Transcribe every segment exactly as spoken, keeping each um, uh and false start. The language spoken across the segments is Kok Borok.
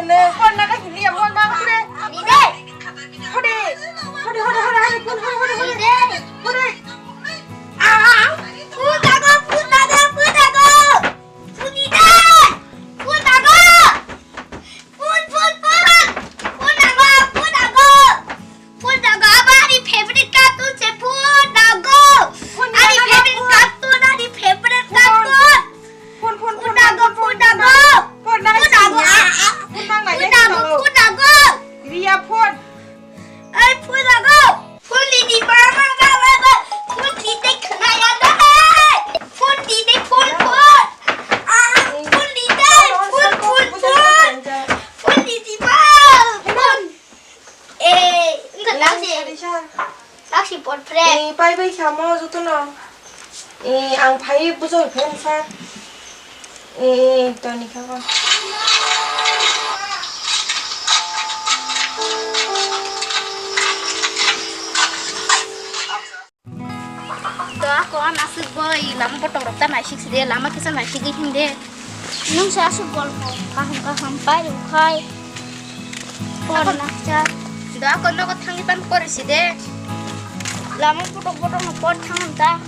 Phone naga hini ya, phone naga kure. Ni de. Hore, hore, hore, hore, hore, phone, hore, hore, hore. Ni de. Hore. Ah, ah, ah. Phone naga, phone naga, phone naga. Phone ni de. Phone naga. Phone, phone, phone. Phone naga, phone naga. Phone naga, abo ani favorite cartoon se, phone naga. Phone ani naga, favorite phone. Cartoon, ani favorite cartoon. Phone, phone, phone, phone naga, phone naga. Phone naga, phone naga. Phone naga, phone naga. Riya phone. Ai, phone naga. Phone di di ba, ba, ba, ba, ba. Phone di di khna ya da. Phone di di, phone, phone. Ah, phone di di, phone, phone, phone. Phone di di ba. Phone. Eh, wngkha taksi. Sari sa. Taksi por friend. Eh, pai bai samo jotono. Eh, ang phai bujol friend sa. Eh, toni kha ko. To ako an aswk bo i lama botok rok ta naisik si de, lama kisa naisik i hin de. Nung sa aswk golpo kaham kaham pai rok khai. Por nakcha. Do ako nogo thangwi pan kori si de. Lama botok botok no por thang ta.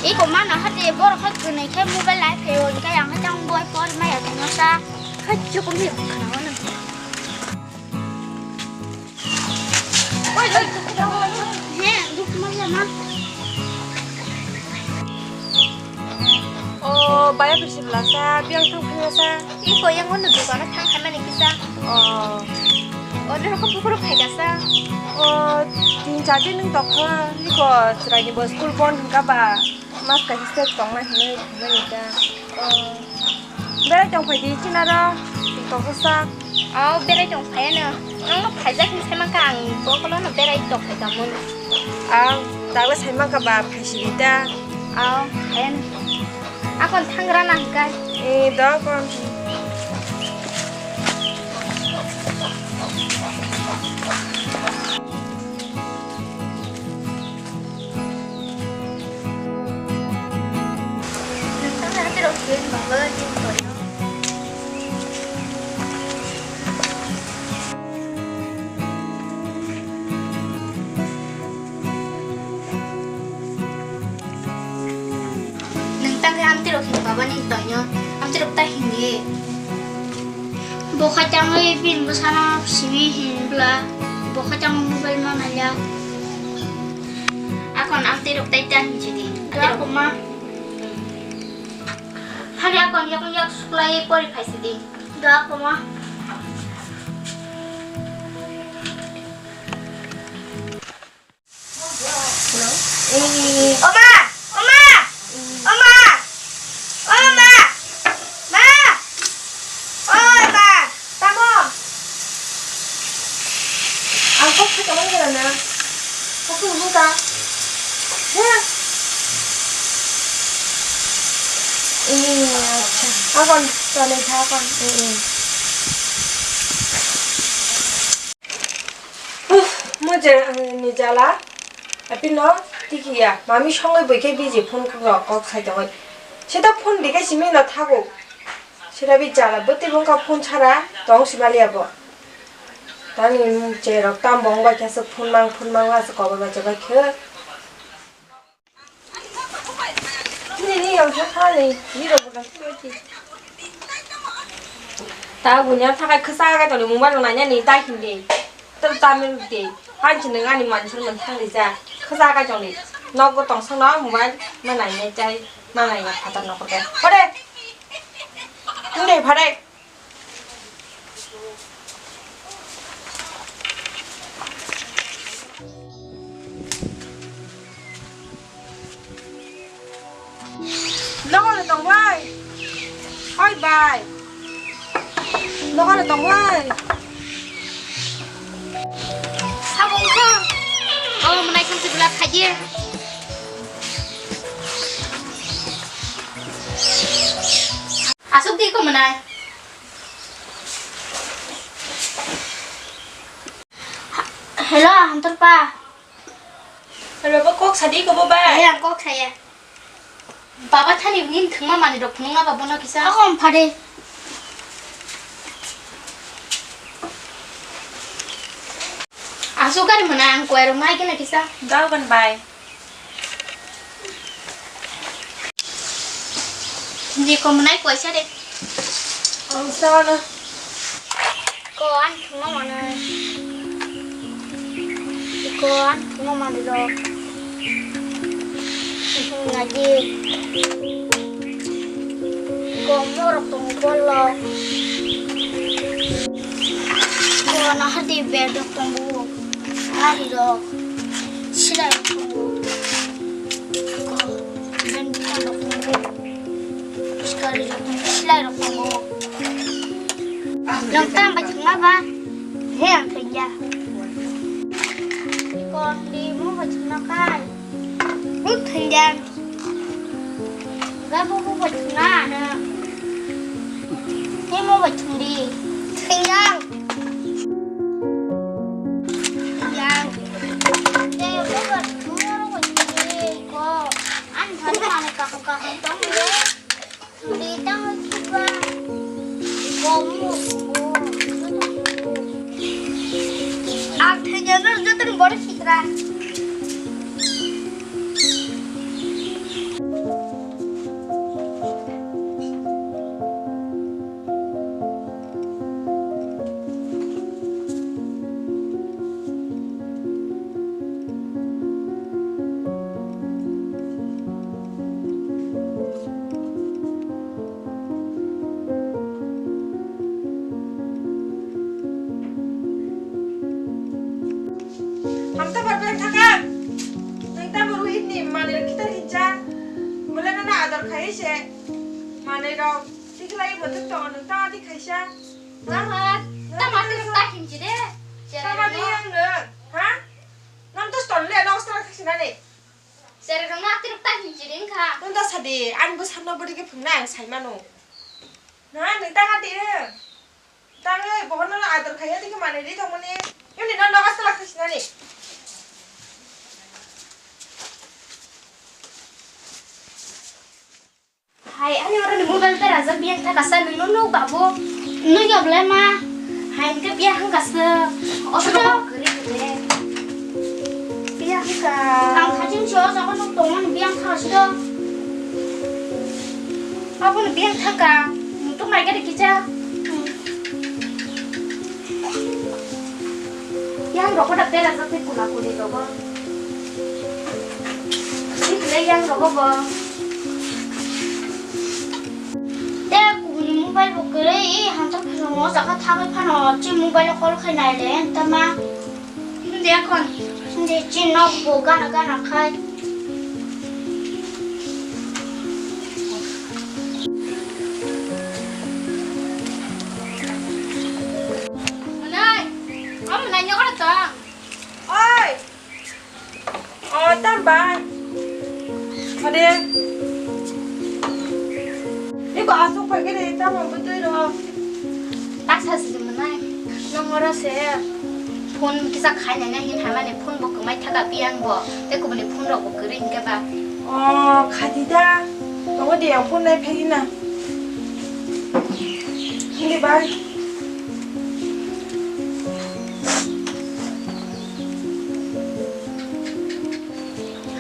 Iko mana hati borok hai kwnwi khe mobile lai phaio, hwnkhe ang hai tang boi por maya tongma sa. Hai chukun hi khana wana. Oi, oi, he, duk ma ya ma. O, baya bisi belasa, biyang thang phai sa. Iko yang ono dukano thang khaimani kisa. O. O, nang kok bukhuru phai kasa. O, tin char din nung tokha, iko chwrai ni bo school bon hingka ba, mas kaisa tongna hinwi hinwi ka. O. Berai tong phai di chinaro, tong sa. O, berai tong phai ano. Ang no phaijak ni sai mangka ang bokolo no berai tong phai tong mun. Ang dago sai mangka ba phai si di ta. O, phai ano. Akon thangra nang kai. E, da kon. Nung tang khe amtwi rok hin baba ni toino, amtwi rok ta hin ye. Bo khaitangwi bini bwsano simi hinbwla, bo khaitangwi mobile ma naiya. Akon amtwi rok tai ta hinjidi. Dua koma. Hari akon yakung yak suklai pori phaisidi. Dua koma. Hello? Eh. Oma! Oma! Oma! Oma! Ma! Oi, ma! Tamo! Ang kok sa kamang kara na. Kok sa kamang ka. Ha? Eh, acha. Akon, tole tha akon. Eh, eh. Uff, mo je, ni jala. Apino, tikhiya. Mami songwi bwikhe biji phone rok kok sai tongwi. Seta phone bikhe simi no thago. Seta bi jala bwtwi bongkha phone sara tong simaliya bo. Tani je rok tam bong bai khe phone mang, phone mang aswk kobo bai jabai khe. Nini yang sa sa ni, ni rok bukan sih. Ta bunya thakai khwsa ga toni mobile rok nainani tai hindi. Tel tamil di. Hanchi nang ani mansur man thang di ja. Khwsa ga toni. Nok go tong sang no mobile ma nainai tai ma nai ya phatar nok go. Hore. Hindi phare. Nogo le tong bai. Oi bai. Nogo le tong bai. Sabo ko. Oh, manai kong sibla khaje. Asuk di ko manai. Hello, Hamtorpa. Robo kok sadi ko bo bai. He, ang kok saya. Baba thani nini thwngma manwi rok phunukna ba bono kisa. Ako ang phade. Asuk gari mana ang koi rok nai kena kisa. Jao ban bai. Ni ko manai koi sa de. Ang sa na. Ko an thwngma manwi. Ko an thwngma manwi rok. Ngaji. Ko morok tongo bolo. Ko nahar di bed rok tongo. Ari rok. Silai rok tongo. Ko ben bukan rok tongo. Iskari rok tongo, silai rok tongo. Nong tang bai thwngma ba? He ang thwngya. Kon di mo bai thwngna kai. Mo thwngya. Ga bo bo bai thwngna na. He mo bai thwngdi. Thwngya. Thwngya. Te bo bai thwngna ro bai thwngdi ko. Ani thani mane kaham kaham tong le. Ang thwngya no joto ni borok sikra. Hamta bar bar thaka. Nang tamo ruhit ni manwi rok kita hinja. Mula nana ador khai se. Manwi rok tikhlai bothok tongo nang ta di khaisa. Aha, tama tirok ta hinji de. Tama di ang nang, ha? Nam to ston le, nang ston khasinani. Sere kang na tirok ta hinji de kha. Nang ta sadi, ang bo sanno bodi ke phungnai ang sai mano. Na, nang ta ngati. Tangwi bohono ador khaiya dikhe manwi ri thangmani. Yoni no nogo sala khasinani. Hai, ani oro ni mobile tera jak biang thaka sa nung nung babu. Nung ya belai ma. Hai, hingke biang hangka sa. Oso. Kiri kiri. Biang kha. Ang khating cho, jaga nuk tongmani biang kha sida. Abo no biang thangka. Mutung mai gari kisa. Yang roko da bela sa te kula kuli rogo. Ikle yang rogo bo. Te kubuni mobile bo kiri, i hantok phano jaga thabai phano, chi mobile call khai nai le, tama. Hindi akon. Hindi, chin nok bo gana gana khai. Manai, o manai nyok ra tong. Oi. O, tam bai. Ode. Iko asuk pai kene tamo butui ro. Tasa si manai. Nong oro se phone kisa khai nai na hin hamani phone bo kwmai thaka biang bo. Te kubuni phone rok bo kwrwi hinkhe ba. O, khati da. Tongo de yang phone nai phai na. Hindi bai.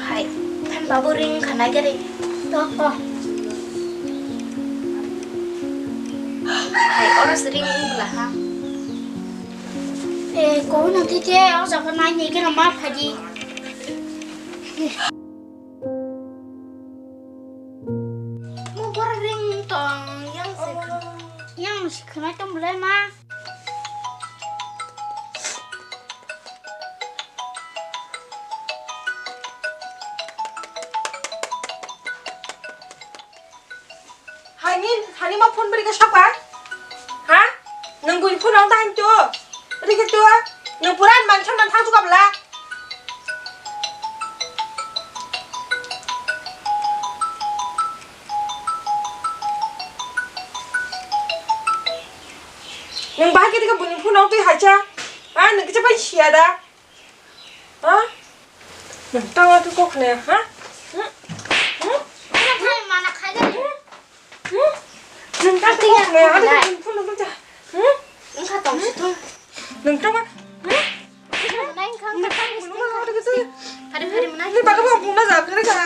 Hai, phan babu ring khana gere. To ko. Hai, oro se ring bula ha. E, ko na tite, o jaga nai ni gere ma phadi. Mo bor ring tong yang se. Yang se khana tong bula ma. Hani, hani ma phone beri ka sapa? Ha? Nang bui phone ang tahan tu. Beri ka tu. Nang puran manchon man thang tu kabla. Nang bahai kete ka buni phone ang tu hacha. Ha, nang kicha pai sia da. Ha? Tang a tu kok ne, ha? Hmm? Hmm? Mana khai, mana khai de. Hmm? Hmm? Nung tang tu kok ne, ha? Nung phun nung ta. Hmm? Wngkha tong si thung. Nung tang a. Hmm? Wngkha, wngkha, wngkha. Phari, phari, mana? Ni baga ba bung na ja, phari ka.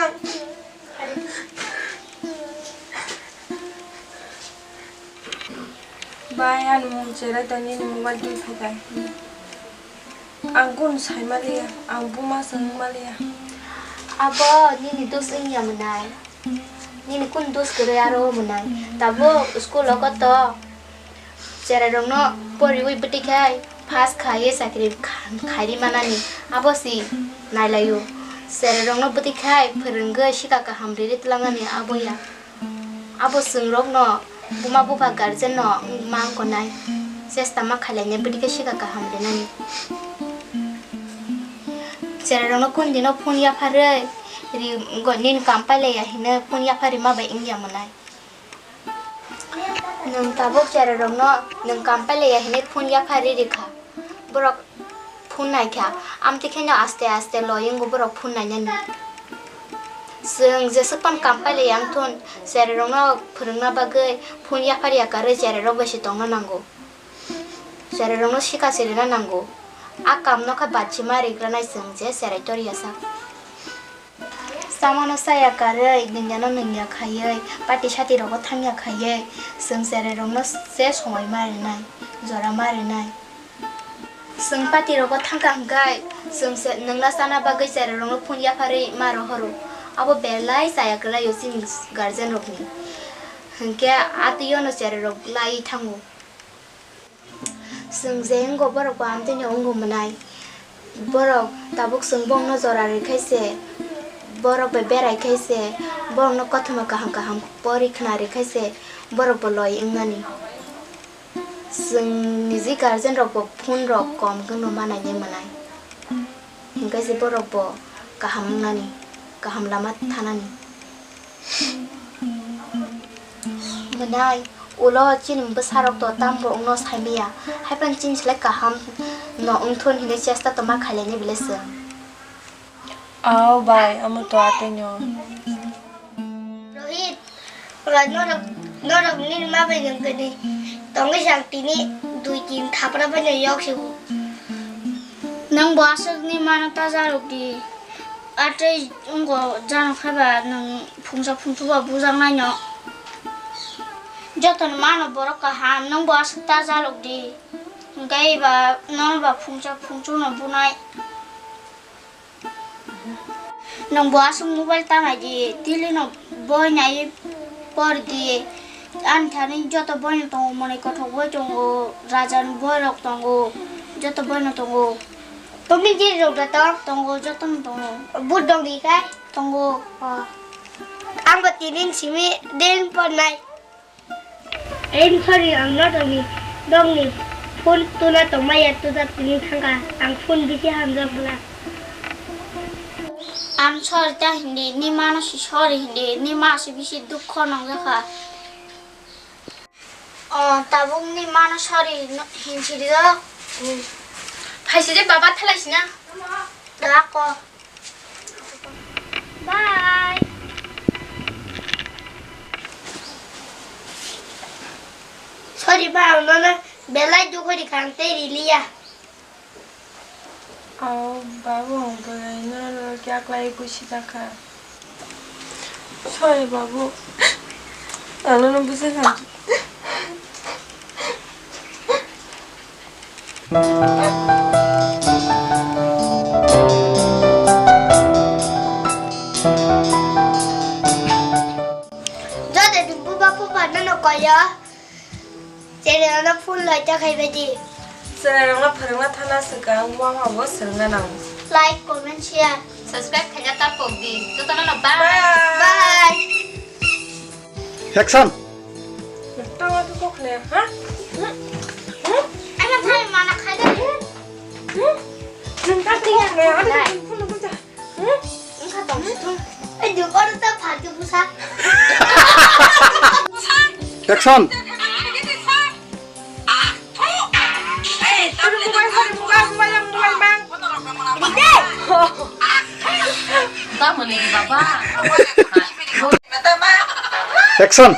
Bai, ani mung cherai tong nini mobile twi phai kha. Ang kun sai maliya, ang buma se wng maliya. Abo nini dos wngya mwnai. Nini kun dos kwrwi aro mwnai. Tabuk school o koto cherai rokno poriwi bwtwi khai pass khaiwi chakri kha-, khairi manani. Abo si nailaio. Cherai rokno bwtwi khai phwrwngwi sika kaham riri twlangnani abo ya. Abo chwng rokno buma bupha guardian no wngma wngkha nai chesta ma khailai nai bwtwi khe sika kaham rinani. Cherai rokno kun dino phone yapharwi ri go nini kam pailaiya hinwi phone yapharwi ma bai wngya mwnai. Nwng tabuk cherai rokno nwng kam pailaiya hinwi phone yapharwi rikha. Borok phone naikha, amtwi kheno aste aste loi wngo borok phone nainani. Chwng jeswk phano kam pailai yang thun, cherai rokno phwrwngna bagwi phone yaphar yakarwi cherai rok bai se tongna nango. Cherai rokno sika se rina nango. A kam no kha bachima rigranai chwng je cherai tor ya sak. Chamano chaya karwi, nungya no nungya khaiwi, party sati rogo thangya khaiwi, chwng cherai rokno se somoi ma rinai, jora ma rinai. Chwng party rogo thangkha hwnkhe, chwng se nungna chana bagwi cherai rokno phone yapharwi ma rohoro. Abo belai chaya kwlaio chini guardian rokni. Hwnkhe atwio no cherai rok lai thango. Chwng je wngo borok bo amtwino wngo mwnai. Borok tabuk chwng bongno jora rwkhaise, borok bai berai khaise, borokno kothoma kaham kaham pori khna rwkhaise, borok bo loi wngnani. Chwng niji guardian rok bo phone rok kom khe no manai nai mwnai. Hingke se borok bo kaham wngnani, kaham lama thanani. Mwnai, ulo chini bwsarok to tambo wngno saimaya, haiphano chini slai kaham no wngthun hinwi chesta to ma khailani bile chwng. Ao bai, amo to atwino. Rohit, ora norok, norok nini ma bai nung kani tongwi sang tini dui tin thapra bai no yok sibu. Nang bo aswk ni mano ta jarok di. Atwi wngko jano khe ba nwng phungsa phungsu ba bujak nai no. Joto ni mano borok kaham, nang bo aswk ta jarok di. Hwnkhe ba nono ba phungsa phungsu no bunai. Nwng bo aswk mobile ta nai di, tili no boi nai por di. Ani thani joto boi no tongo, mwnwi kothok boi tongo, raja ni boi rok tongo, joto boi no tongo. Tomni jiri rok da tong? Tongo, joto no tongo. But dong di khai? Tongo. Oh. Ang bo tinin simi din por nai. Em, sorry, ang no tongni dongni phone tuna tongmaya tuda tini thangka, ang phone bisi hamjak bwla. Ang sorry ta hindi, ni mano si sorry hindi, ni ma si bisi dukho nongjaka. O, tabuk ni mano sorry no-, hinsiri do. Phaisi je baba thalai sina. Dako. Bye. Sorry ba, ang nono belai dukho rikha, ang tei riliya. Ao, babu, ang belai nono kyak lai kusi dakha. Sorry, babu. Ang nono buji kha. Jode ni buba phuba nono koyo, channel no full like ta khai badi. Channel no phwrwngna thana swkang, wama bo swrwngna nango. Like, comment, share. Subscribe khaina ta pok di. Jotono no bye. Bye. Bye. Action. Tang a tu kok ne, ha? Hmm? Hmm? Ano thai mana khai da. Hmm? Nung ta tu kok ne, ano phun phun ta. Hmm? Wngkha tong si thung. Ai, dukor ta phan ke busa. Action. Ano mobile, mobile, mobile, mobile, mobile, bang. Dide. Action.